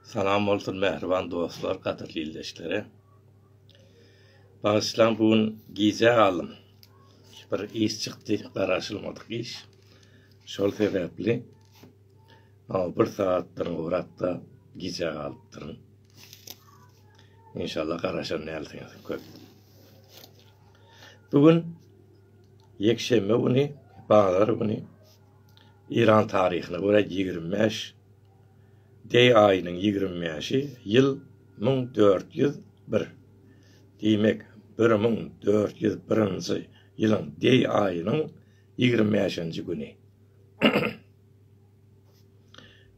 Salam bolsun mähriban dostlar, gadyrly ildeşlere. Bagyşlaň bu gün gijä galdym. Bir iş çykdy, garaşylmadyk iş. Şol sebäpli bir sagatdan gowrak-da gijä galypdyryn. Inşallah garaşan dälsiňiz köp. Bu gün ýekşenbe güni, bazar güni İran taryhyna görä 25 Deý aýynyň 25-i, ýyl 1401. Diýmek, 1401-nji ýylyň deý aýynyň 25-nji güni.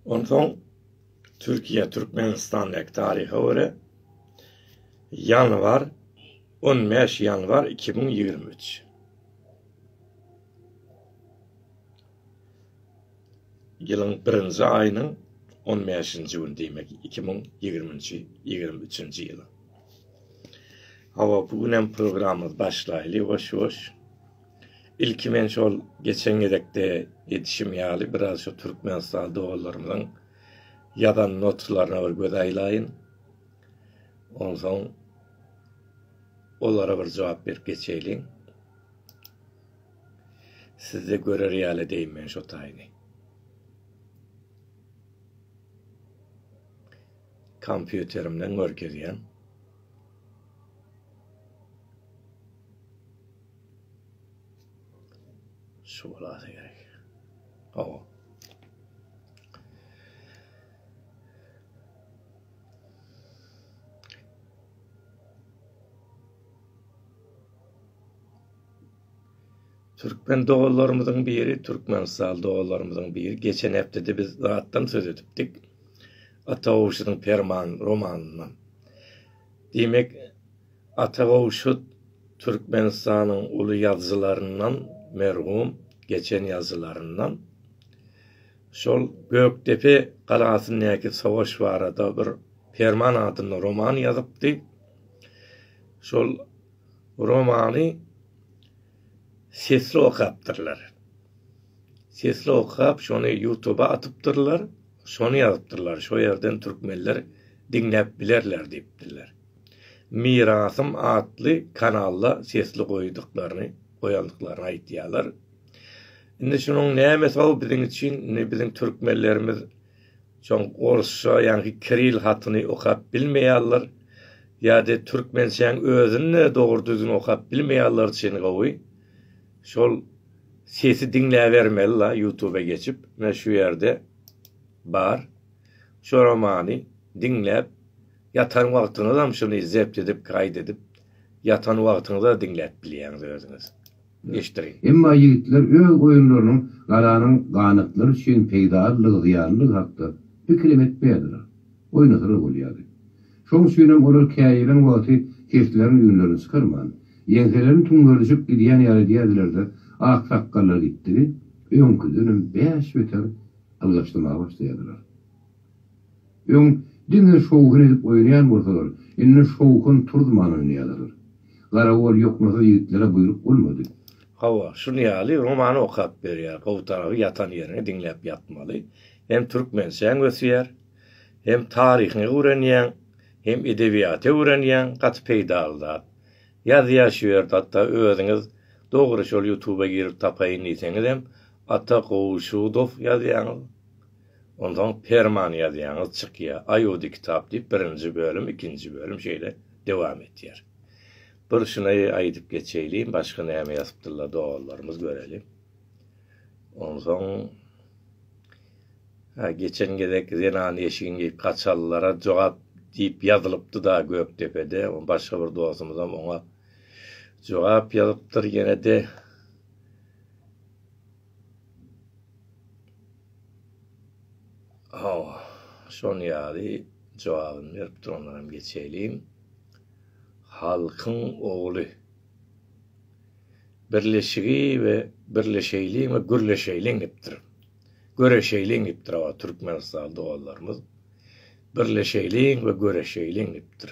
Onsoň Türkiýe Türkmenistandaky taryha görä ýanwar 15 ýanwar 2023. Ýylyň birinji aýynyň on bäşinji güni diýmek 2020-nji 23-nji ýylyň. Hawa bu gün hem programmamyzy başlaýly ýuwaş-ýuwaş. Ilki men şol geçen gezekde edişim ýaly biraz şu Türkmenistan doganlarymyzyň ýazan notlaryna bir göz aýlaýyn. Onsoň olara bir jogap berip geçeýliň. Sizde görer ýaly edeýin men şo taýyny. Kompýuterimden görkezýän. Şu bolasa gerek. Hawa. Türkmen doganlarymyzyň biri, Türkmenistan doganlarymyzyň biri geçen hepdede biz zatdan söz edipdik. Ata Gowşudyň Perman romanyndan. Diýmek, Ata Gowşut Türkmenistanyň uly ýazyjylaryndan, merhum geçen ýazyjylaryndan. Şol Gökdepe galasyndaky savaş barada bir Perman adynda roman ýazypdy. Şol romany sesli okapdyrlar. Sesli okap, şony YouTube-a atypdyrlar, şony ýazypdyrlar, şo ýerden türkmenler diňläp bilerler diýipdirler. Mirasym atly kanalda sesli goýduklaryny, goýandyklaryny aýtýarlar. Indi şunuň nämesi gowy biziň üçin, indi biziň türkmenlerimiz Soň orsça ýaňky kiril hatyny okap bilmeýärler. Ýa-da türkmençäň özüni-de dogry düzgün okap bilmeýärler üçin gowy. Şol sesi diňläbermeli-la ýutube geçip. Ine şu ýerde bar. Şo romany diňläp ýatan wagtyňyzam şuny zept edip gaýt edip ýatan wagtyňyzda diňläp bilýäňiz özüňiz. Eşdiriň. Emma ýigitler öz oýunlarynyň galanyň ganatlary üçin peýdalydygy-zyýanlydygy hakda pikirem etmeýärdiler. Oýnasalar bolýardy. Şoň üçinem olar käýelen wagty seslerini-üýnlerini çykarman, ýeňselerini tüňňerilişip gidýän ýaly edýärdiler-de, aksakgallar gitdigi, öňküdenem bäş beter ylgaşlamaga başlaýardylar. Öň diňe şowhun edip oýnaýan bolsalar, indi şowhun turzman oýnaýarlar. Garagol ýoknasyz ýigitlere buýruk bolmady. Hawa, şuny ýaly romany okap berýär. Gowy tarapy ýatan ýeriňe diňläp ýatmaly. Hem türkmençäň ösýär, hem taryhyňy öwrenýäň, hem edebiýaty öwrenýäň, gaty peýdaly zat. Ýazýar şu ýerde hatda özüňiz dogry şol ýutuba girip tapaýyn diýseňizem Ata Gowşudow ýazýaňyz. Onsoň Perman ýazýaňyz çykýa. Aýudy kitap diýip birinji bölüm, ikinji bölüm şeýle dowam etýär. Bir şuny aýdyp geçeýliň, başga näme ýazypdyrlar doganlarymyz göreli. Onsoň ha geçen gezek zenan eşigini geýip gaçanlara jogap diýip ýazylypdy-da Gökdepede. Başga bir dostumyzam oňa jogap ýazypdyr ýene-de. Hawa, şon ýaly jogabyny beripdir, ondanam geçeýliň. Halkyň ogly. Birleşigi we birleşeýliň we gürleşeýliň diýipdir. Göreşeýliň diýipdir, hawa, Türkmenistan doganlarymyz. Birleşeýliň we göreşeýliň diýipdir.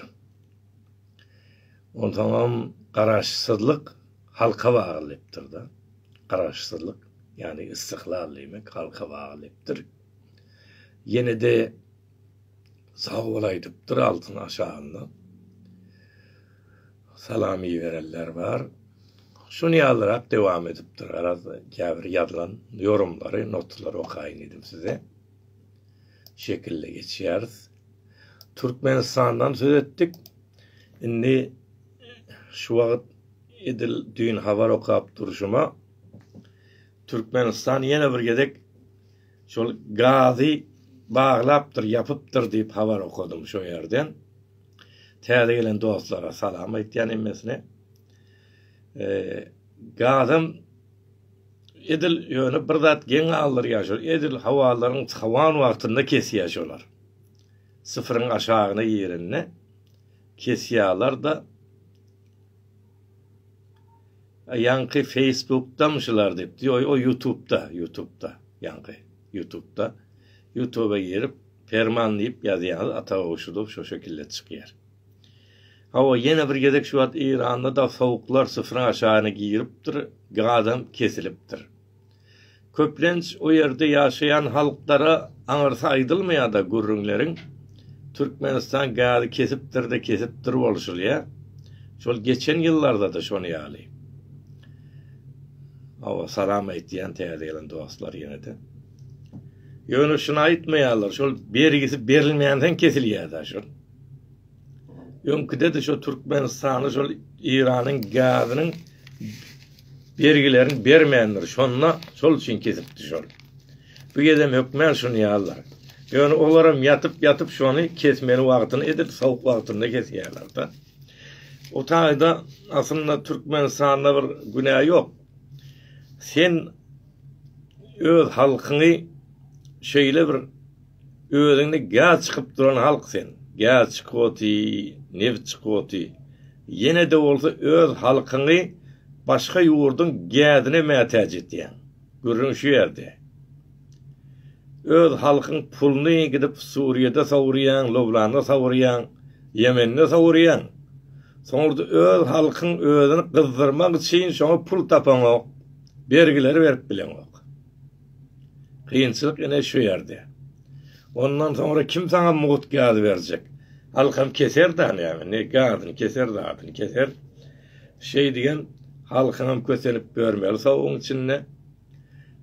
Onsoňam garaşsyzlyk halka bagly diýipdir-de. Garaşsyzlyk, ýagny istiklal diýmek halka bagly diýipdir. Ýene-de Sag bol aýdypdyr altyn aşagynda. Salam iberenler bar. Şuny ýalyrak dewam edipdir. Garaz käbir ýazylan ýorumlary, notlary okaýyn diýdim size. Şekilde geçýäris. Türkmenistandan söz etdik. Indi şu wagt edil düýn habar okap durşuma Türkmenistan ýene bir gezek şol gazy baglapdyr, ýapypdyr diýip habar okadym şo ýerden. Täze gelen dostlara salam aýtýan hemmesine. Gazam edil ýöne bir zat geň galdyrýar şol edil howalaryň sowan wagtynda kesýär şolar. Syfyryň aşagyna girende kesýärler-de Ýaňky Facebookdamy şular diýipdi. Ýo, o YouTubeda, YouTubeda. Ýaňky YouTubeda. YouTubea girip Perman diýip ýazýaňyz, Ata Gowşudow şo şekilde çykýar. Hawa, ýene bir gezek şu wagt Eýranda-da sowuklar syfryň aşagyna giripdir, gazam kesilipdir. Köplenç o ýerde ýaşaýan halklara aňyrsy aýdylmaýar-da gürrüňleriň. Türkmenistan gazy kesipdir-de kesipdir bolşulýar. Şol geçen ýyllarda-da şony ýaly. Hawa, salam aýtýan täze gelen dostlar ýene-de. Ýöne şuny aýtmaýarlar, şol bergisi berilmänsoň kesilýär-dä şol. Öňküde-de şo Türkmenistana şol Eýranyň gazynyň bergilerini bermändir. Şonda şol üçin kesipdi şol. Bu gezem hökmän şuny ýalydyr. Ýöne olaram ýatyp-ýatyp şony kesmeli wagtyny edil sowuk wagtynda kesýärler-de. O taýda aslynda Türkmenistanda bir günä ýok. Sen öz halkyňy şeýle bir Özüňde gaz çykyp duran halk sen. Gaz çykyp oty, nebit çykyp oty. Ýene-de bolsa öz halkyňy başga ýurduň gäzine mätäç etýäň. Gürrüň şu ýerde. Öz halkyň puluny gidip Suriýede sowurýaň, Lubnanda sowurýaň, Ýemende sowurýaň. Soňra-da öz halkyň özüni gyzdyrmak üçin şoňa pul tapaňok, bergileri berip bileňok. Kynçylyk ine şu ýerde. Ondan soňra kim saňa mugt gaz berjek? Halkam keser-dä näme, ne gazyny keser, zadyny keser. Şeýdigen halkyňam kösenip ýörmeli sowugyň içinde.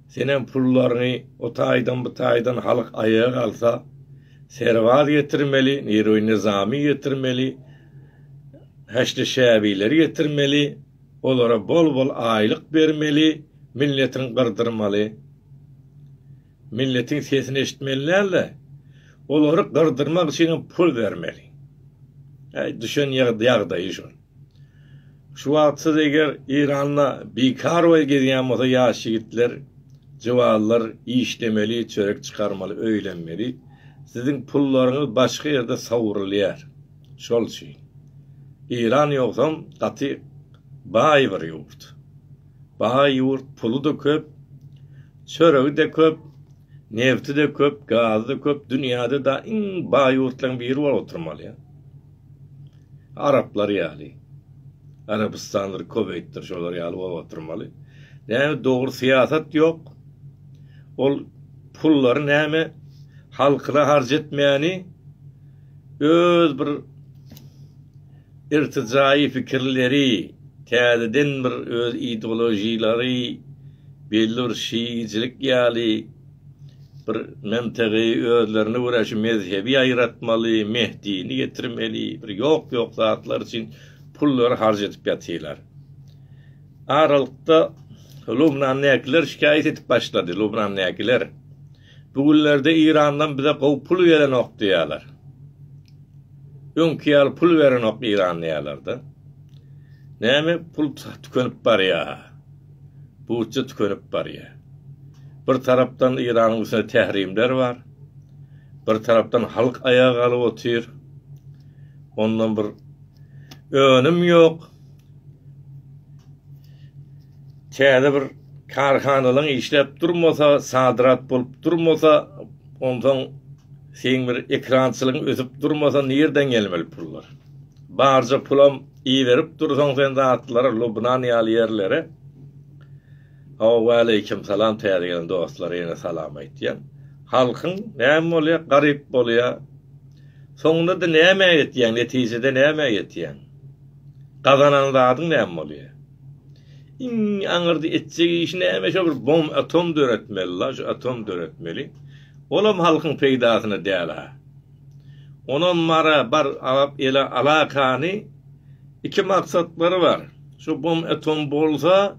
Senem pullaryňy o taýdan bu taýdan halk aýaga galsa, serbaz getirmeli, niroý nizamy getirmeli, heşde şäbileri getirmeli. Olara bol-bol aýlyk bermeli, milletiň gyrdyrmaly. Milletiň sesini eşitmeli däl-de, olary gyrdyrmak üçinem pul bermeli. Äý, düşen ýagdaýy şol. Şu wagt siz eger Eýranda bikar boý gezýän bolsa ýaş ýigitler, juwanlar işlemeli, çörek çykarmaly, öýlenmeli. Siziň pullaryňyz başga ýerde sowrulýar. Şol üçin. Eýran ýogsam gaty baý bir ýurt. Baý ýurt, puly-da köp, çöregi-de köp, nebti-de köp, gazy-da köp, dünýäde-de iň baý ýurtlaryň biri bolup oturmaly. Araplar ýaly. Arabystandyr, Koweýtdir şolar ýaly bolup oturmaly. Näme dogry syýasat ýok. Ol pullary näme halkyna harç etmäni öz bir irtijaýy pikirleri, täzeden bir öz ideolojiýalary, belli bir şiiçilik ýaly bir mentegy özlerine görä şu mezhebi ýaýratmaly, Mehdini getirmeli, bir ýok-ýok zatlar üçin pullary harç edip ýatyrlar. Aralykda Lubnandäkiler şikaýat edip başlady, Lubnandäkiler. Bu günlerde Eýrandan bize gowy pul gelenok diýýärler. Öňki ýaly pul berenok Eýran diýýärler-de. Näme pul tükenip barýar. Butça tükenip barýar. Bir tarapdan Eýranyň üstüne tährimler bar. Bir tarapdan halk aýaga galyp otyr. Ondan bir önüm ýok. Täze bir karhanalaň işläp durmasa, sadrat bolup durmasa, onsoň seň bir ekrançylygyň ösüp durmasa nirden gelmeli pullar? Barja pulam iberip dursaň sen zatlara Lubnan ýaly ýerlere. Hawa waleýkim salam täze gelen dostlara ýene salam aýtýan. Halkyň näme bolýar? Garyp bolýar. Soňunda-da nämä ýetýäň, netijede nämä ýetýäň? Gazanan zadyň näme bolýar? Iň aňyrda etjek işi näme şo bir bom atom döretmeli-la, şu atom döretmeli. Olam halkyň peýdasyna däl-ha. Onam mara bar alap ele alakany iki maksatlary bar. Şu bom atom bolsa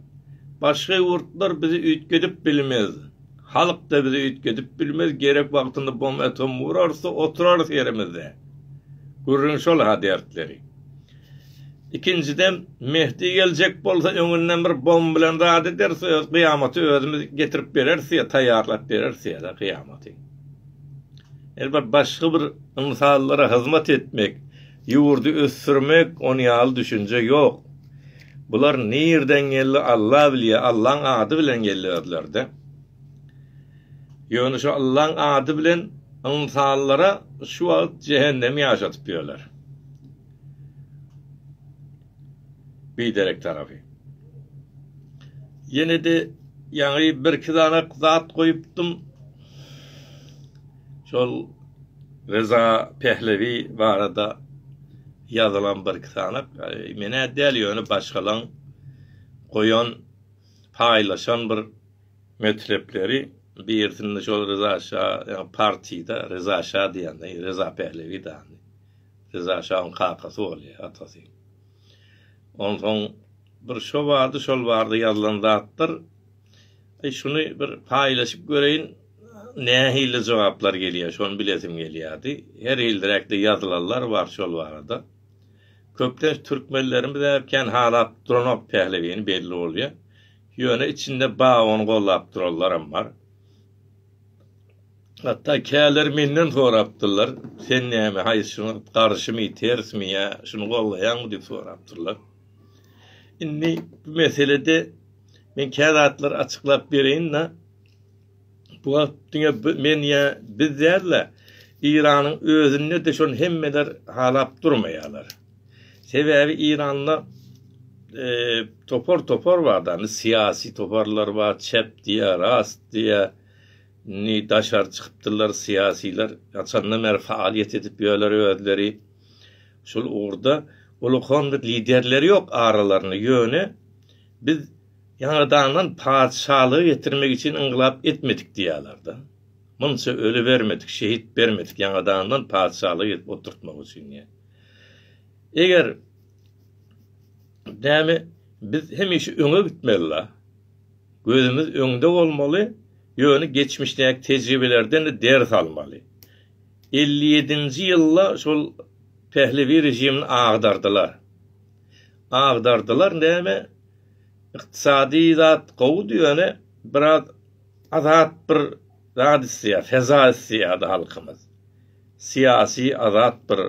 başga ýurtlar bizi üýtgedip bilmez. Halk-da bizi üýtgedip bilmez, gerek wagtynda bom atom urarys-da oturarys ýerimizde. Gürrüň şol-ha dertleri. Ikinjiden Mehdi geljek bolsa öňünden bir bom bilen zat ederis, öz kyýamaty özümiz getirip bereris ýa taýýarlap bereris ýa-da kyýamaty. Elbet başga bir ynsanlara hyzmat etmek, ýurdy ösdürmek on ýaly düşünje ýok. Bular nirden geldi Alla bilýär, Allaň ady bilen geldi özlerde. Ýöne şu Allaň ady bilen ynsanlara şu wagt jehennemi ýaşatyp ýörler. Biderek tarapy. Ýene-de ýaňy birki danak zat goýupdym. Şol Reza Pehlewi barada ýazylan birki sanak. Men-ä däl, ýöne başgalaň goýan, paýlaşan bir metlepleri. Birisinde şol Reza şa, ýagny partida Reza şa diýende, Reza Pehlewi dany. Reza şaň kakasy bolýar, atasy. Onsoň bir şo bardy, şol barada ýazylan zatlar. Aý şuny bir paýlaşyp göreýin, nähili jogaplar gelýär, şony bilesim gelýärdi. Her hiliräkde ýazylanlar bar şol barada. Köplenç türkmenlerimiz-ä kän halap duranok Pehlewini belli bolýar. Ýöne içinde ba ony gollap duranlaram bar. Hatda käleri menden sorapdyrlar, sen näme, haýsy şuňa garşymy, tersmi ýa şuny gollaýaňmy diýip sorapdyrlar. Indi bu meselede men kä zatlary açyklap bereýin-de, bu wagt diňe men ýa biz däl-de, Eýranyň özünde-de şony hemmeler halap durmaýarlar. Sebäbi Eýranda topar-topar bar-da, syýasy toparlar bar, çep diýýär, rast diýýär, Indi daşary çykypdyrlar syýasylar, haçandan bäri faaliýet edip ýörler özleri. Şol ugurda ulukan bir liderleri ýok aralarynda, ýöne biz ýaňadandan patyşalygy getirmek üçin yngylap etmedik diýýärler-de. Munça öli bermedik, şehit bermedik ýaňadandan patyşalygy getirip oturtmak üçin diýýär. Eger näme biz hemişe öňe gitmeli-la. Gözümiz öňde bolmaly, ýöne geçmişdäki tejribelerden-de ders almaly. 57-nji ýylda şol Pehlewi režimini agdardylar. Agdardylar näme? Ykdysady zat gowudy ýöne biraz azat bir zat isleýär, feza isleýärdi halkymyz. Syýasy azat bir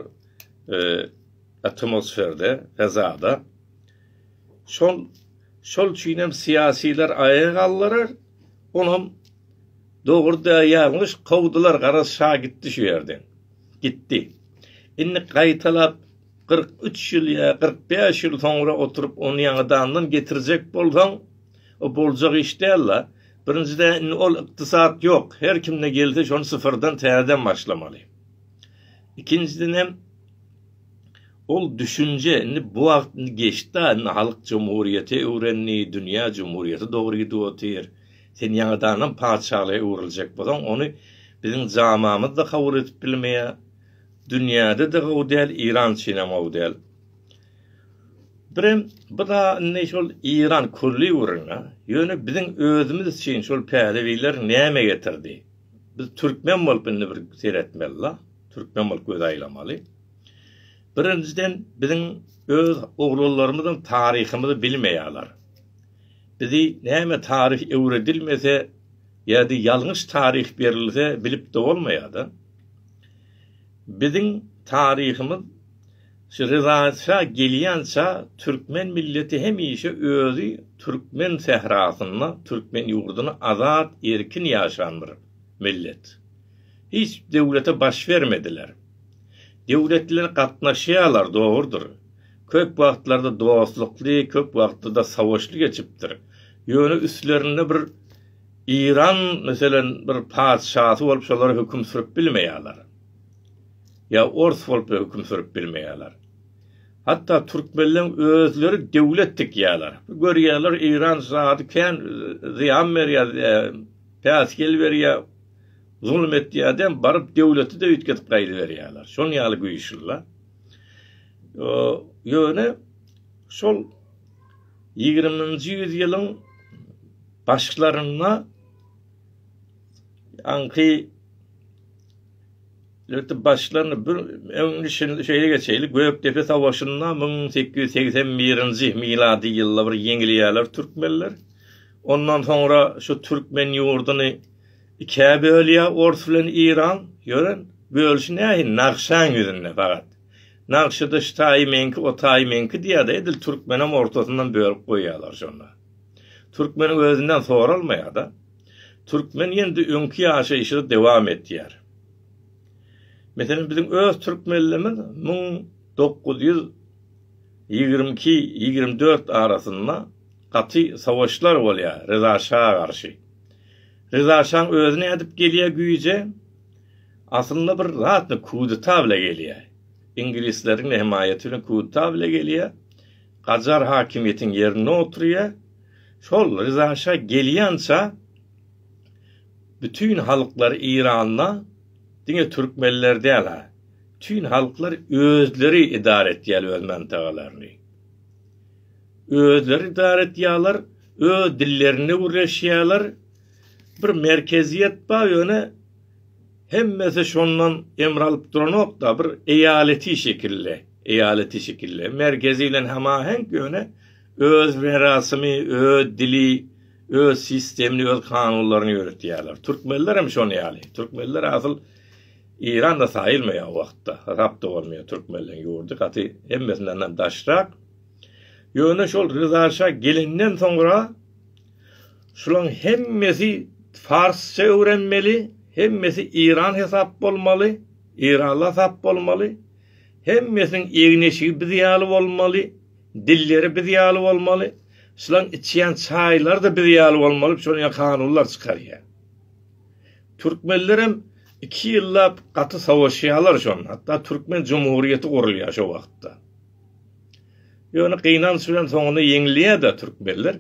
atmosferde, fezada. Şol Şol üçinem syýasylar aýaga galdyrar, onam dogry dä ýalňyş kowdular garaz şa gitdi şu ýerden. Gitdi. Indi gaýtalap 43 ýyl ýa 45 ýyl soňra oturyp ony ýaňadandan getirjek bolsaň o boljak iş däl-la. Birinjiden indi ol ykdysat ýok. Her kimde gelse şony syfyrdan täzeden başlamaly. Ikinjidenem Ol düşünje indi bu wagt indi geçdi-a, indi halk jumhuriýete öwrendi, dünýä jumhuriýete dogry gidip otyr. Sen ýaňadanam patyşalyga öwrüljek bolsaň, ony biziň jamamyz-da kabul edip bilmeýär. Dünýäde-de gowy däl, Eýran üçinem gowy däl. Birem bu-da indi şol Eýran külli gürrüň-a. Ýöne biziň özümiz üçin şol pälewiler näme getirdi? Biz türkmen bolup indi bir seretmeli-la, türkmen bolup göz aýlamaly. Birinjiden biziň öz oglanlarymyzam taryhymyzy bilmeýärler. Bizi näme taryh öwredilmese ýa-da ýalňyş taryh berilse bilip-de bolmaýar-da. Biziň taryhymyz şu Reza şa gelýänçä türkmen milleti hemişe özi türkmen sährasynda, türkmen ýurdunda azat, erkin ýaşan bir millet. Hiç döwlete baş bermediler. Döwletler gatnaşýarlar, dogrudyr. Köp wagtlarda dostlukly, köp wagtda-da savaşly geçipdir. Ýöne üstlerinde bir Eýran, meselem, bir patyşasy bolup şolara höküm sürüp bilmeýärler. Ýa ors bolup höküm sürüp bilmeýärler. Hatda türkmenleň özleri döwlet tikýärler. Görýärler Eýran zady kän zyýan berýär, päsgel berýär, zulum etýär diýen baryp döwleti-de üýtgedip gaýdyberýärler. Şon ýaly güýçlüler. Ýöne şol ýigriminji ýüzýylyň başlarynda aňky Elbetde başlaryny bir öňüni şeýle geçeýli, Gökdepe savaşynda 1881-nji milady ýylda bir ýeňilýärler türkmenler. Ondan soňra şu türkmen ýurduny ikä bölýär ors bilen Eýran. Ýören bölüşi nähili? Nagşaň ýüzünde fakat. Nagşada şu taýy meňki, o taýy meňki diýýär-de, edil türkmenem ortasyndan bölüp goýýarlar şonda. Türkmeniň özünden soralmaýar-da. Türkmen ýene-de öňki ýaşaýşyny dowam etýär. Meselem, biziň öz türkmenlerimiz 1922, 24 arasynda gaty savaşlar bolýar Reza şa garşy. Reza şaň özi nädip gelýär güýje? Aslynda bir zatny kudeta bile gelýär. Iňlisleriň hemaýaty bilen kudeta bile gelýär. Gajar hakimiýetiň ýerinde oturýar. Şol Reza şa gelýänça bütin halklar Eýranda diňe türkmenler däl-ha, bütin halklar özleri idare etýär öz mantagalaryny. Özleri idare etýärler, öz dillerinde gürleşýärler. Bir merkeziýet bar ýöne hemmesi şondan emr alyp duranok-da, bir eýaleti şekilde, eýaleti şekilde. Merkezi bilen hemaheňk ýöne öz merasymy, öz dili, öz sistemini, öz kanunlaryny ýöretýärler. Türkmenler hem şony ýaly. Türkmenler asyl Eýran-da saýylmaýar o wagtda. Hasap-da bolmaýar türkmenleň ýurdy gaty hemmesinden hem daşrak. Ýöne şol Reza şa gelenden soňra şulaň hemmesi farsça öwrenmeli, hemmesi Eýran hesap bolmaly, Eýranly hasap bolmaly, hemmesiniň egin-eşigi biz ýaly bolmaly, Dilleri biz ýaly bolmaly. Şulaň içýän çaýlary-da biz ýaly bolmaly, şonuň ýaly kanunlar çykarýar. Türkmenlerem iki ýyllap gaty savaşýarlar şonda. Hatda Türkmen jumhuriýeti gurulýar şo wagtda. Ýöne gynanç bilen soňunda ýeňilýär-de türkmenler.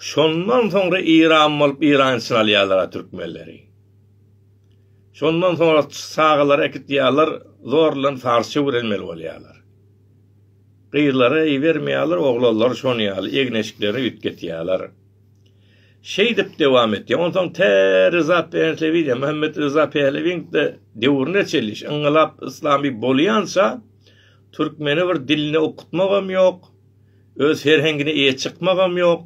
Şondan soňra Eýran bolup Eýran içine alýarlar türkmenleri. Şondan soňra çagalary äkitýärler, zor bilen farsça öwrenmeli bolýarlar. Gyzlara ibermeýärler, oglanlar şon ýaly egin-eşiklerini üýtgetýärler. Şeýdip dowam etýär. Onsoň tä Reza Pehlewi diýen, Muhammet Reza Pehlewiň-de döwrüne çenli şu yngylap yslamy bolýança türkmeni bir dilini okutmagam ýok, öz serhengine eýe çykmagam ýok.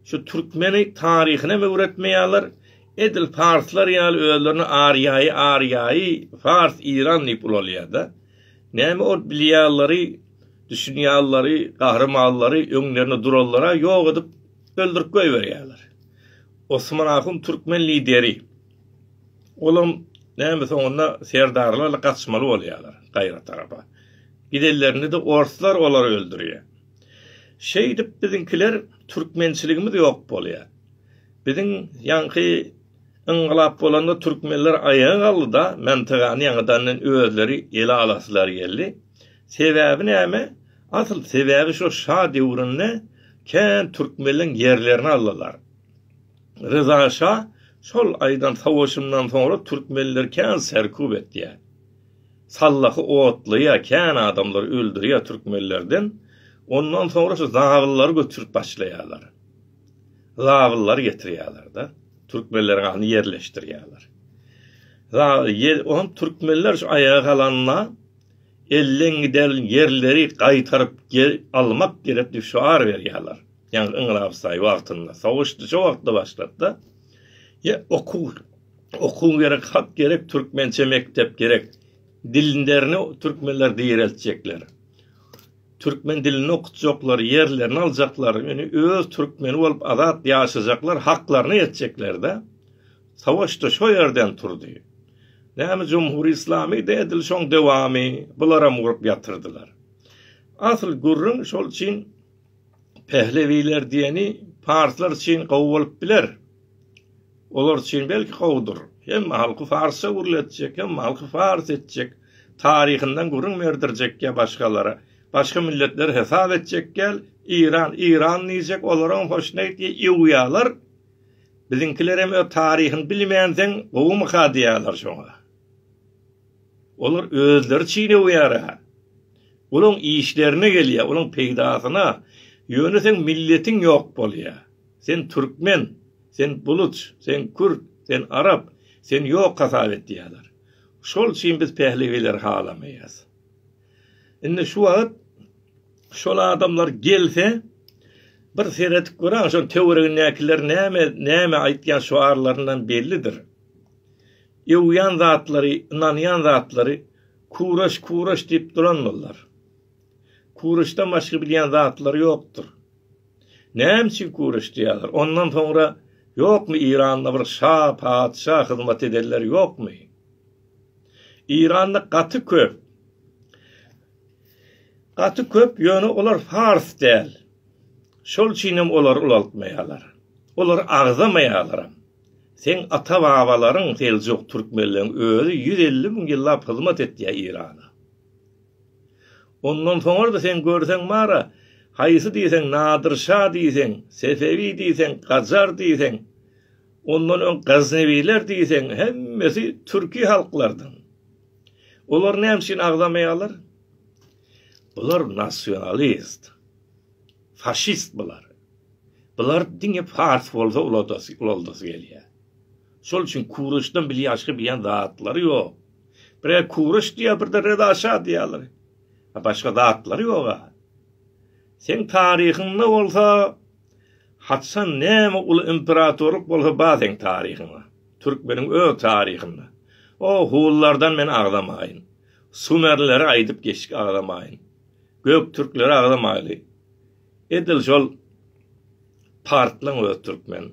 Şu türkmeni taryhynam öwretmeýärler. Edil parslar ýaly özlerini arýaýy, arýaýy, fars, iran diýip ulalýar-da. Näme ol bilýänleri, düşünýänleri, gahrymanlary, öňlerinde duranlara ýok edip, öldürip goýberýärler. Osman ahun türkmen lideri. Olam näme soňunda serdarlarla gaçmaly bolýarlar gaýra tarapa. Gidenlerinde-de orslar olary öldürýär. Şeýdip biziňkiler türkmençiligimiz ýok bolýar. Biziň ýaňky Yngylap bolanda türkmenler aýaga galdy-da, mentagany ýaňadandan özleri ele alaslary geldi. Sebäbi näme? Asyl sebäbi şo şa döwründe kän türkmenleň ýerlerini aldylar. Ryza şa şol aýdan savaşyndan soňra türkmenleri kän serkub etýär. Sallahy otlaýar, kän adamlary öldürýär türkmenlerden. Ondan soňra şu zabyllary göçürip başlaýarlar. Zabyllary getirýärler-de, türkmenleriň adyny ýerleşdirýärler. Oňam türkmenler şu aýaga galanda elden giden ýerleri gaýtaryp almak gerek diýip şuar berýärler. Ýagny yňylapsaý wagtynda, savaş şo wagtda başlady-da. Ýa okuw, okuw gerek, hat gerek, türkmençe mekdep gerek. Dillerini türkmenler direltjekler. Türkmen dilini okutjaklar, ýerlerini aljaklar, ýöne öz türkmeni bolup azat ýaşajaklar, haklaryna ýetjekler-de. Savaş-da şo ýerden turdy. Näme Jumhuri Islamy-da edil şoň dowamy, bularam gurup ýatyrdylar. Asyl gürrüň şol üçin Pehlewiler diýeni parslar üçin gowy bolup biler. Olar üçin belki gowudyr. Hemme halky farsça gürletjek, hemme halky fars etjek. taryhyndan gürrüň berdirjek ýa başgalara. Başga milletleri hesap etjek däl, Iran, Iran diýjek, olaryň hoşuna gitýär, ýuwýarlar. Biziňkilerem öz taryhyny bilmänseň gowumyka diýýärler şoňa. Olar özleri üçin öwýär-ä. Olaň işlerine gelýär, olaň peýdasyna. Ýöne seň milletiň ýok bolýar. Sen türkmen, sen buluç, sen kürt, sen arap, seni ýok hasap etýärler. Şol üçin biz pehlewileri halamaýas. Indi şu wagt şol adamlar gelse bir seredip göräň şol töweregindäkiler näme näme aýtýan şuarlaryndan bellidir. Öwýän zatlary, ynanýan zatlary kuraş kuraş diýip duranmylar. Kuraşdan başga bilýän zatlary ýokdur. Näme üçin kuraş diýýärler? Ondan soňra ýokmy Iranda bir şa, patyşa hyzmat edenler ýokmy? Iranda gaty köp. Gaty köp, ýöne olar fars däl. Şol üçinem olary ulaltmaýarlar. Olary agzamaýarlaram. Seň ata-babalaryň seljuk türkmenleň özi 150 müň ýyllap hyzmat etýär Irana. Ondan soňra-da sen görseň bar-a, haýsy diýseň Nadyr şa diýseň, Sefewi diýseň, Gajar diýseň, Ondan öň Gaznewiler diýseň, hemmesi türki halklardan. Olary näme üçin agzamaýarlar? Bular nasionalist, faşist bular. Bular diňe pars bolsa uladasy, ulaldasy gelýär. Şol üçin Kuryşdan bilýän başga bilýän zatlary ýok. Bir Kuryş diýýär, bir-de Reza şa diýýärler. Başga zatlary ýok-a. Seň taryhyňda bolsa Haçan näme uly imperatorlyk bolsa ba seň taryhyňda. Türkmeniň öz taryhynda. O hullardan men agzamaýyn. Sumerleri aýdyp geçdik agzamaýyn. Gök türkleri agzamaýly. Edil şol partlaň öz türkmen.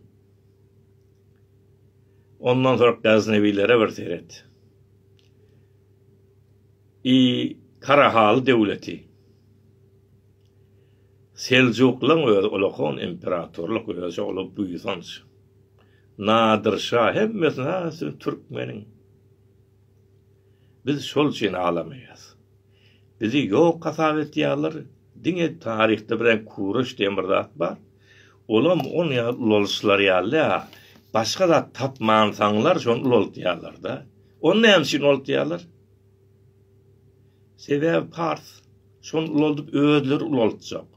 Ondan soň Gaznewilere bir seret. I Karahaly döwleti. Seljuklaň özi ulakan imperatorlyk özi uly buýsanç. Nadyr şa hemmesini ha siz türkmeniň. Biz şol üçin alamaýas. Bizi ýok hasap etýärler. Diňe taryhda bir kuruş diýen bir zat bar. Olam on ýaly ulalyşlar ýaly başga zat tapmansaňlar şony ulaltýarlar-da. Ony näme üçin ulaltýarlar? Sebäbi pars. Şony ulaldyp özleri ulaltjak.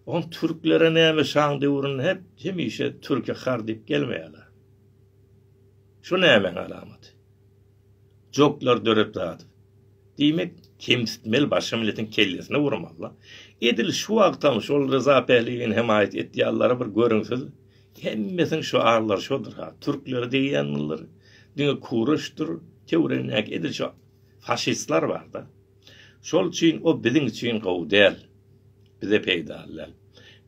On türklere näme şaň döwründe hep hemişe türki har diýip gelmeýärler. Şu nämäň alamaty? Joklar dörep zat. Diýmek kemsitmeli başga milletiň kellesine urmaly. Edil şu wagtam şol Reza Pehliwini hemaýat etýänlere bir görüň siz. Hemmesiniň şuarlary şodur ha. Türkleri diýýänler diňe kuruşdyr. Töweregindäki edil şu faşistler barda. Şol üçin o biziň üçin gowy däl. Bize peýdaly däl.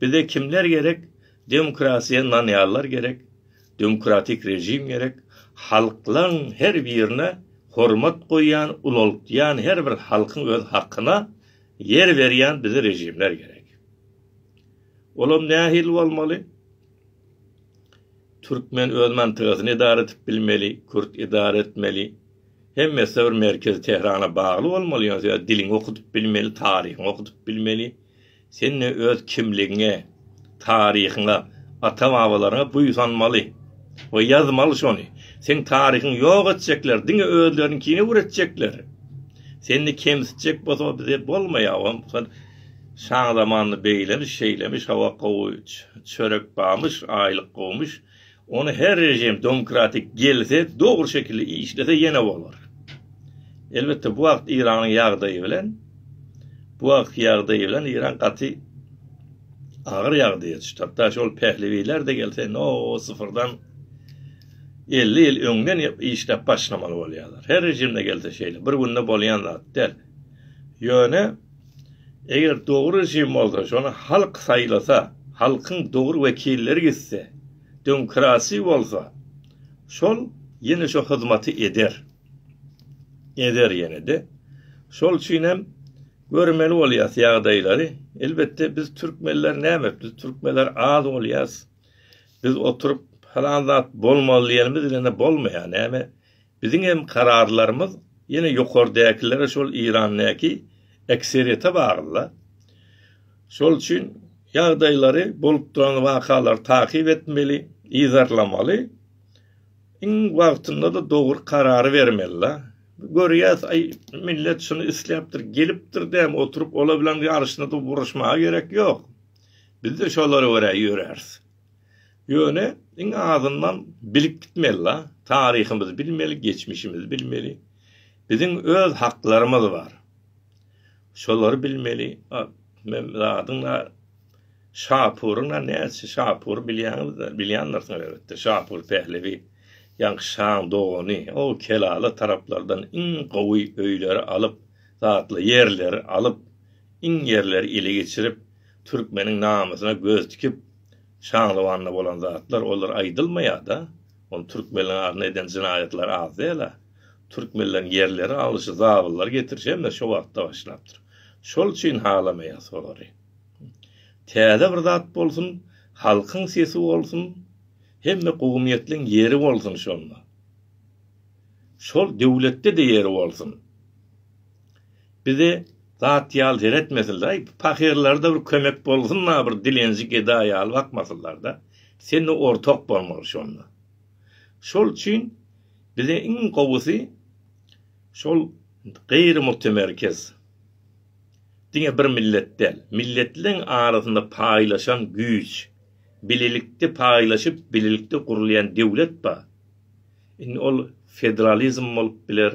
Bize kimler gerek? Demokrasiýa ynanýanlar gerek. Demokratik režim gerek. Halklaň her birine hormat goýýan, ulaltýan, her bir halkyň öz hakyna ýer berýän bize režimler gerek. Olam nähili bolmaly? Türkmen öz mantygasyny edara edip bilmeli, kürt edara etmeli. Hemmesi bir merkezi Tehrana bagly bolmaly, ýöne sen diliňi okudyp bilmeli, taryhyňy okudyp bilmeli. Sen-de öz kimligiňe, taryhyňa, ata-babalaryňa buýsanmaly we ýazmaly şony. Seň taryhyňy ýok etjekler, diňe özleriniňkini öwretjekler. Seni kemsitjek bolsa bize bolmaýar. Sen şaň zamanynda beýlemiş, şeýlemiş, hawa gowy çörek barmyş, aýlyk gowumyş. Ony her režim domkratik gelse dogry şekilde işlese ýene bolar. Elbetde bu wagt Iranyň ýagdaýy bilen bu wagtky ýagdaýy bilen Iran gaty agyr ýagdaýa düşdi. Hatda şol Pehlewiler-de gelse no syfyrdan 50 ýyl öňden işläp başlamaly bolýarlar. Her režimde gelse şeýle. Bir günde bolýan zat däl. Ýöne eger dogry režim bolsa, şony halk saýlasa, halkyň dogry wekilleri gitse, Demokrasi bolsa, şol ýene şo hyzmaty eder. Eder ýene-de. Şol üçin hem görmeli bolýas ýagdaýlary. Elbetde biz türkmenler näme? Biz türkmenler az bolýas. Biz oturyp falan zat bolmaly diýenimiz bilen-de bolmaýar. Näme? Biziň hem kararlarymyz. Ýene ýokardakilere şol Irandäki ekseriýete bagly-da. Şol üçin ýagdaýlary, bolup duran wakalary takyp etmeli, yzarlamaly. Iň wagtynda-da dogry karary bermeli-de. Görýäs, aý, millet şuny isläpdir, gelipdir däm, oturyp olar bilen ýaryşyna-da uruşmaga gerek ýok. Biz-de şolara görä ýöräris. Ýöne iň azyndan bilip gitmeli-la, taryhymyzy bilmeli, geçmişimizi bilmeli. Biziň öz haklarymyz bar. Şolary bilmeli. Men zadyň-da Şapuryň-a näçe Şapury bilýäňiz-de, bilýändirsiňiz elbetde, Şapur Pehlewi, ýaňky şaň dogany, o Kelala taraplardan iň gowy öýleri alyp, zatly ýerleri alyp, iň ýerleri ele geçirip, türkmeniň namysyna göz tikip, Şaňlywanda bolan zatlar, olar aýdylmaýar-da. Ony türkmenleriň adyna eden jenaýatlary az däl-ä. Türkmenleriň ýerleri alyşy, zabyllary getirişi hemme şo wagtda başlapdyr. Şol üçin halamaýas olary. Täze bir zat bolsun, halkyň sesi bolsun, hemme gowumyýetliň ýeri bolsun şonda. Şol döwletde-de ýeri bolsun. Bize zat ýaly seretmesinler. Aý, pahyrlara-da bir kömek bolsun-da, bir dilenji geda ýaly bakmasynlar-da. Sen-de ortak bolmaly şonda. Şol üçin bize iň gowusy şol gaýry-mutemerkez. Diňe bir millet däl, milletleň arasynda paýlaşan güýç, bilelikde paýlaşyp, bilelikde gurulýan döwlet bar. Indi ol federalizm bolup biler,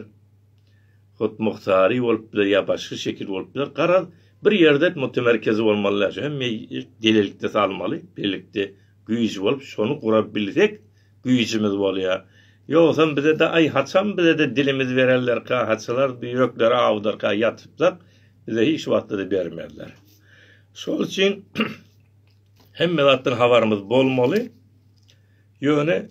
hutmuhtary bolup biler ýa başga şekil bolup biler. Garaz, bir ýerde mutemerkezi bolmaly däl. Şu hemme bilelikde salmaly, bilelikde güýç bolup, şony gurap bilsek, güýjümiz bolýar. Ýogsam bize-de aý haçan bize-de dilimiz bererlerka, haçalar ýürekleri awudarka ýatypsak, bize hiç wagtda-da bermezler. Şol üçin hemme zatdan habarymyz bolmaly. Ýöne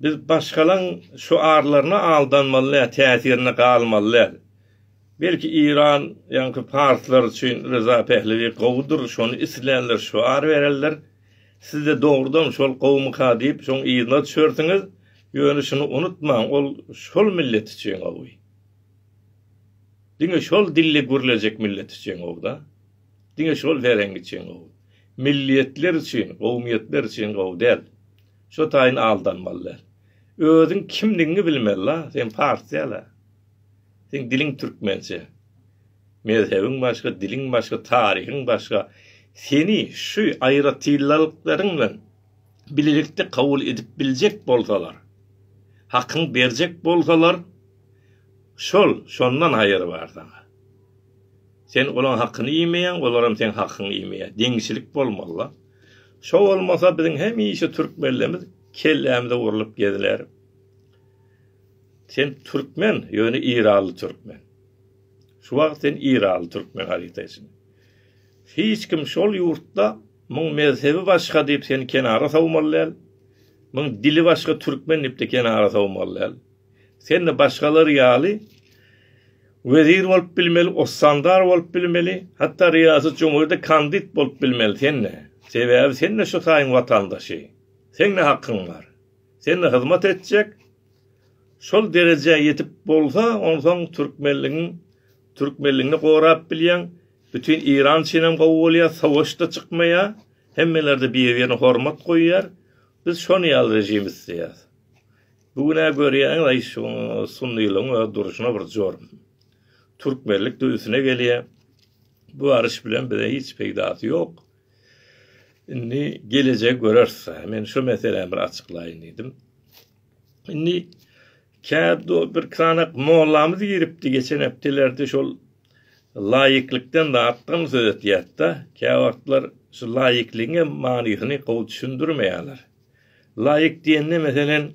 biz başgalaň şuarlaryna aldanmaly däl, täsirine galmaly däl. Belki Iran, ýaňky parslar üçin Reza Pehlewi gowudyr, şony islänler şuar bererler. Siz-de dogrudan şol gowumyka diýip şoň yzyna düşersiňiz, ýöne şuny unutmaň, ol şol millet üçin gowy. Diňe şol dilde gürlejek millet üçin gowy-da. Diňe şol ferhenk üçin gowy. Milliýetler üçin, gowumyýetler üçin gowy däl. Şo taýyn aldanmaly däl. Özüň kimligiňi bilmeli-la, sen pars däl-ä. Seň diliň türkmençe. Mezhebiň başga, diliň başga, taryhyň başga. Seni şu aýratynlyklaryň bilen bilelikde kabul edip biljek bolsalar, hakyňy berjek bolsalar, şol, şondan haýyr bar saňa. Sen olaň hakyny iýmeýäň, olaram seň hakyňy iýmeýär. Deňçilik bolmaly-la. Şo bolmasa biziň hemişe türkmenlerimiz kellämize urlup geziler. Sen türkmen, ýöne iranly türkmen. Şu wagt sen iranly türkmen haryta içinde. Hiç kim şol ýurtda muň mezhebi başga diýip seni kenara sowmaly däl. Muň dili başga türkmen diýip-de kenara sowmaly däl. Sen-de başgalar ýaly wezir bolup bilmeli, ostandar bolup bilmeli, hatda riýasat jumhuride kandid bolup bilmeli sen-de. Sebäbi sen-de şu taýyň watandaşy. Seň-de hakyň bar. Sen-de hyzmat etjek. Şol derejä ýetip bolsa, onsoň türkmenligiň türkmenligini gorap bilýäň, bütin Iran üçinem gowy bolýar, savaş-da çykmaýar, hemmeler-de bir-birine hormat goýýar. Biz şony ýaly režim isleýäris. Bu gün-ä görýäňiz, aý şu sunnylygyň öz durşuna bir jorm. Türkmenlik-de üstüne gelýär. Bu baryş bilen bize hiç peýdasy ýok. Indi gelejegi göreris. Men şu meseläni bir açyklaýyn diýdim. Indi kädo bir sanak mollamyz giripdi geçen hepdelerde şol laýyklykdan zatdan söz etýärdi. Käwagtlar şu laýyklygyň hem manysyny gowy düşündirmeýärler. Laýyk diýende meselen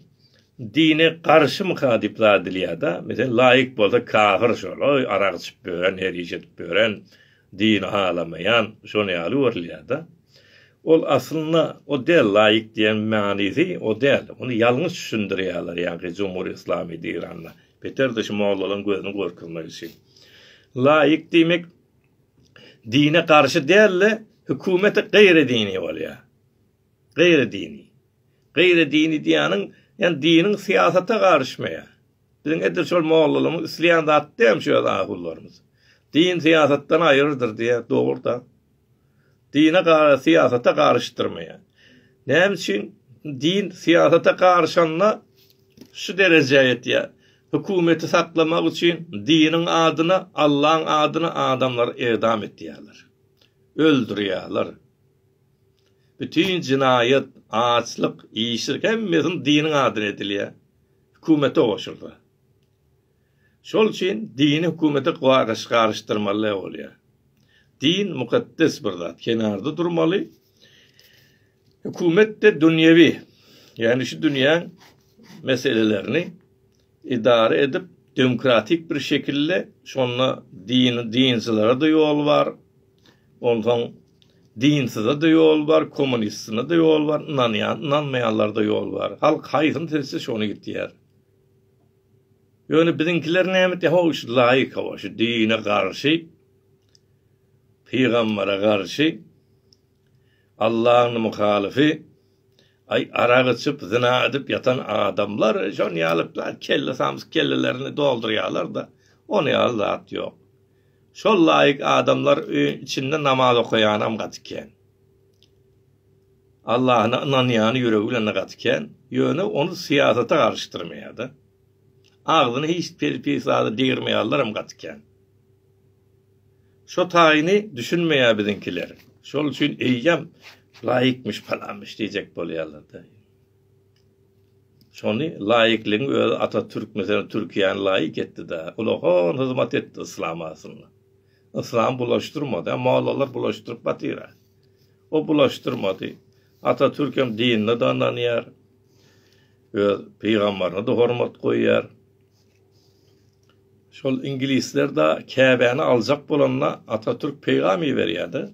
dine garşymyka diýip zat edilýär-de. Meselen laýyk bolsa kafir şol, oý arak içip ýören, her iş edip ýören, dini halamaýan şony ýaly görülýär-de. Ol aslynda o däl laýyk diýen manysy o däl. Ony ýalňyş düşündirýärler ýaňky Jumhur Islamy Eýranda. Beter-de şu mollalaryň gözüni görkezmek üçin. Laýyk diýmek dine garşy däl-de hökümete gaýry dini bolýar. Gaýry dini. Gaýry dini diýýäniň, ýani diniň syýasata garyşmaýar. Biziň edil şol mollalarymyz isleýän zat däl şu öz ahunlarymyz. Din syýasatdan aýrydyr diýýär, dogry-da. Dine syýasata garyşdyrmaýar. Näme üçin din syýasata garyşanda şu derejä ýetýär. Hökümeti saklamak üçin diniň adyna, Allaň adyna adamlary edam etýärler. Öldürýärler. Bütin jenaýat, açlyk, işsizlik hemmesini diniň adyna edilýär. Hökümete goşulsa. Şol üçin dini hökümete garyşdyrmaly bolýar. Din mukaddes bir zat, kenarda durmaly. Hökümet-de dünýewi, ýagny şu dünýäň meselelerini idare edip, demokratik bir şekilde, şonda din, dinçilere-de ýol bar, onsoň dinsize-de ýol bar, kommunistine-de ýol bar, ynanýan, ynanmaýanlara-da ýol bar. Halk haýsyny seçse şony gitýär. Ýöne biziňkiler näme etýär? How şu laýyk hawa, şu dine garşy, pygambere garşy, Allahyň muhalyfy, aý arak içip, zyna edip ýatan adamlar şon ýaly kelle samsyk kellelerini doldurýarlar-da, ony ýaly zat ýok. Şol laýyk adamlar öýüň içinde namaz okaýanam gaty kän. Allahyna ynanýany ýüregi bilen-de gaty kän, ýöne ony syýasata garyşdyrmaýar-da. Agzyny hiç pis zada degirmeýänlerem gaty kän. Şo taýyny düşünmeýär biziňkiler. Şol üçin eýýäm laýykmyş palanmyş diýjek bolýarlar-da. Şony laýyklygyň özi Atatürk meselem Türkiýäni laýyk etdi-dä. Ulakan hyzmat etdi yslama aslynda. Yslamy bulaşdyrmady. Mollalar bulaşdyryp batyr-a. O bulaşdyrmady. Atatürk hem dinine-de ynanýar. Öz pygambaryna-da hormat goýýar. Şol iňlisler-de Käbäni aljak bolanda Atatürk peýgam iberýär-de.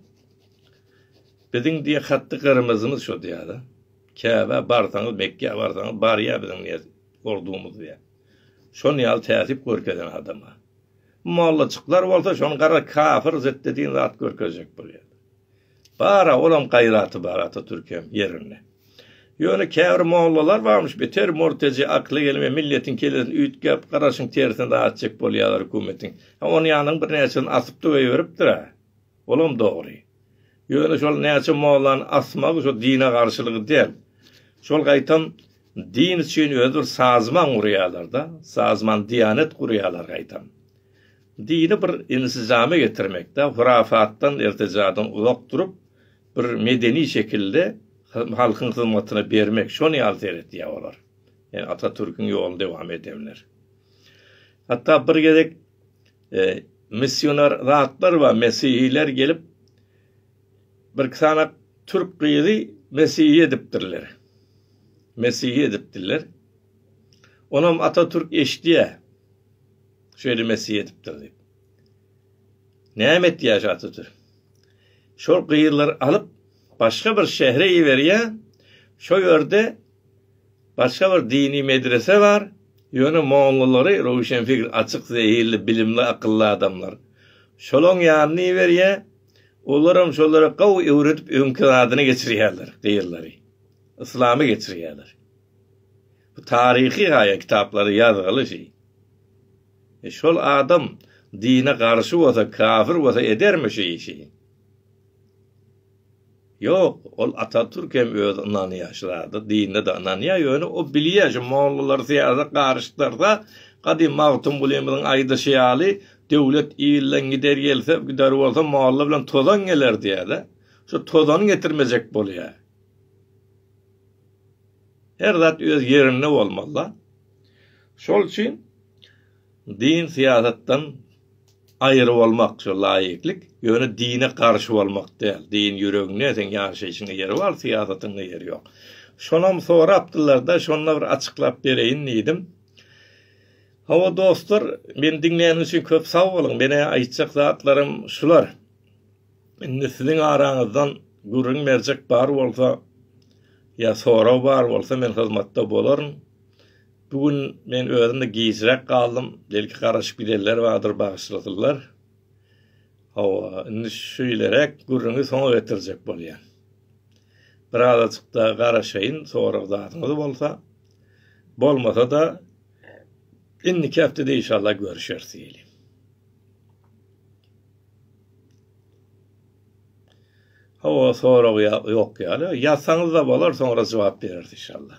Biziň diýe hatdy gyrmyzymyz şo diýýär-de. Käbä barsaňyz, Mekgä barsaňyz barýar biziň diýe ordumyz diýýär. Şon ýaly täsip görkezen adama. Mollajyklar bolsa şony gara kafir zetde diýen zat görkezjek bolýar. Bar-a, olam gaýraty bar Atatürkem ýerinde. Ýöne käbir mollalar barmyş, beter murteji, akly gelmeýän, milletiň kellesini üýtgäp, garaşyň tersine zat etjek bolýarlar hökümetiň. Ha, ony ýanyň birnäçesini asyp-da goýberipdir-ä. Olam dogry. Ýöne şol näçe mollany asmagy şo dine garşylygy däl. Şol gaýtam din üçin özi bir sazman gurýarlar-da, sazman diýanet gurýarlar gaýtam. Dini bir insizama getirmekde, hurafatdan, irtijadan uzak durup, bir medeni şekilde halkyň hyzmatyna bermek, şony ýaly seretýär olar. Ýani Atatürküň ýoluny dowam edenler. Hatda bir gezek e, missioner zatlar bar, mesihiler gelip bir sany türk gyzy mesihi edipdirler. Mesihi edipdirler. Onam Atatürk eşidýär. Şeýle mesih edipdir diýip. Näme etýär şu Atatürk? Şol gyzlary alyp başga bir şähre iberýär. Şo ýerde başga bir dini medrese bar. Ýöne mollalary röwşenfikir, açyk zehinli, bilimli, akylly adamlar. Şolaň ýanyna iberýär. Olaram şolara gowy öwredip öňki zadyny geçirýärler gyzlary. Yslamy geçirýärler. Bu taryhy haýa kitaplarda ýazgyly şeý. E şol adam dine garşy bolsa, kafir bolsa edermi şu işi? Ýok, ol Atatürk hem özi ynanýar şu zada, dinine-de ynanýar, ýöne o bilýär şu mollalar syýasata garyşdyrsa, gadym Magtymgulymyzyň aýdyşy ýaly, döwlet ilden gider gelse, gider bolsa molla bilen tozan geler diýýär-de. Şu tozany getirmejek bolýar. Her zat öz ýerinde bolmaly-da. Şol üçin din syýasatdan aýry bolmak şu laýyklyk, ýöne dine garşy bolmak däl. Din ýüregiňde, seň ýaşaýşyňda ýeri bar, syýasatyňda ýeri ýok. Şonam sorapdylar-da, şonda bir açyklap bereýin diýdim. Hawa dostlar, meni diňläniňiz üçin köp sag boluň. Meniň aýtjak zatlarym şular. Indi siziň araňyzdan gürrüň berjek bar bolsa ýa sorag bar bolsa men hyzmatda bolaryn. Bu gün men özüm-de gijräk galdym. Belki garaşyp gidenler bardyr, bagyşlasynlar. Hawa, indi şeýleräk gürrüňi soňa getirjek bolýan. Birazajyk-da garaşaýyn, sorag zadyňyz bolsa. Bolmasa-da. Indiki hepdede inşallah görüşeris diýeli. Hawa sorag ýok ýaly. Ýazsaňyzda bolar soňra jogap bereris inşallah.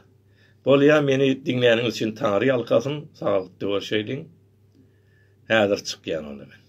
Bolýa meni diňläniňiz üçin Taňry ýalkasyn. Saglykda görşeýliň. Häzir çykýan onda men.